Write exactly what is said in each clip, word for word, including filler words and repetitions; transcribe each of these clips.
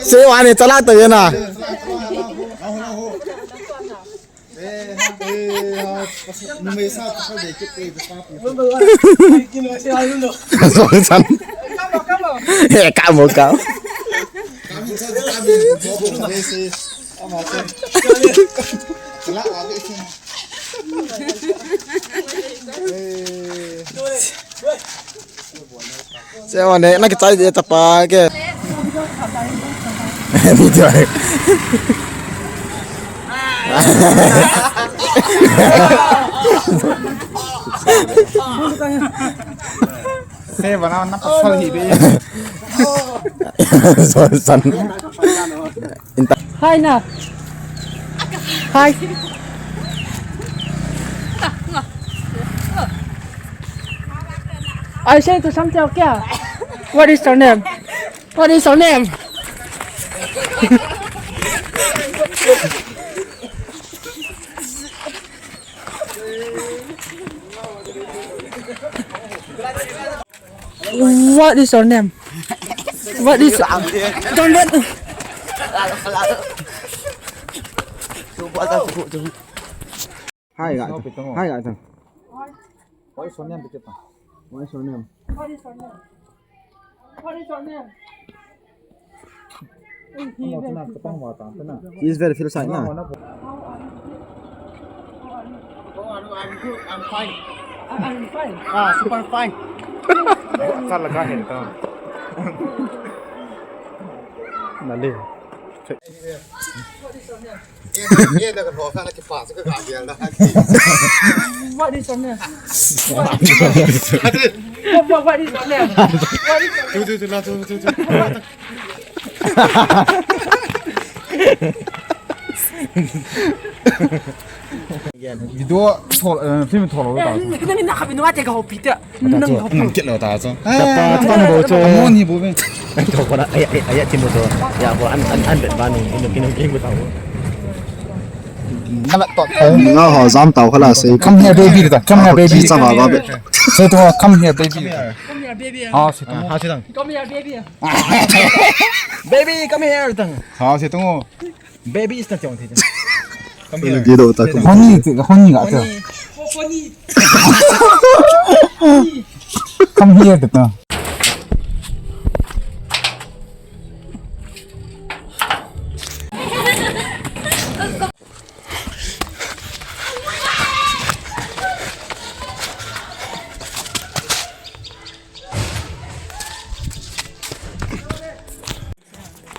Sewa ne chala ta yena. Song san. He, kamo, kamo. Sewa ne, na kichai de tapa ke. Video. Sewa na, na pasal hi be. Song san. Hi na. Hi. I say to something, okay? What is your name? What is your name? What is your name? What is, don't let. Hi, guys. Hi, guys. What is your name? What is your name? What is your name? What is your name? He is very feel shy na. Oh, I'm good. I'm fine. I, I'm fine. Ah, super fine. Sa laga hin ta. Nale. What is your name? What, what, what is your name? What is your name? Video thol, eh, film thol lo ta. Nang na kami na te ka hopi te. Nang hopi. Kit lo ta so. Tapa, tapa bo cho. Mo ni bo be. Ai to ko na, ai, ai, ai, ti mo to. Ya bo an, an, an bet ba nu, inu kinu king bo ta bo. Nala to. Nga ho jam tau khala sei. Come here, baby, ta. Come here, baby. Sa ba ba be. Sei to, come here, baby. Come here, baby. Ha, sei to. Ha, sei to. Come here, baby. Baby, come here, ta. Ha, sei to. Baby is not your thing. Come here. Video ta. Honey, honey, honey. Come here, ta.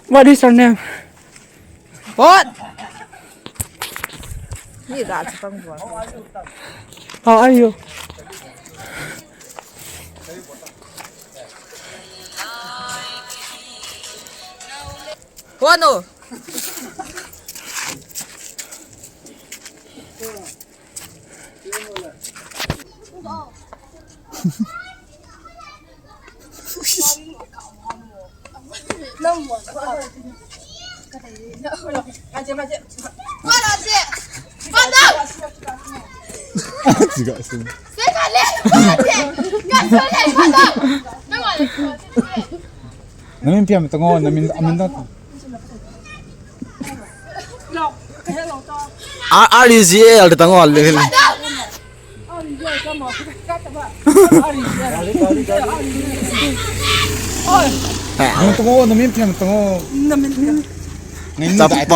What is your name? What? Ni ga chi pang bo. How are you? What no? Namin piam tango, namin, amin da. R E G L tango le. Ang tungo, namin piang tungo. Namin piang. Ngayon, chapa.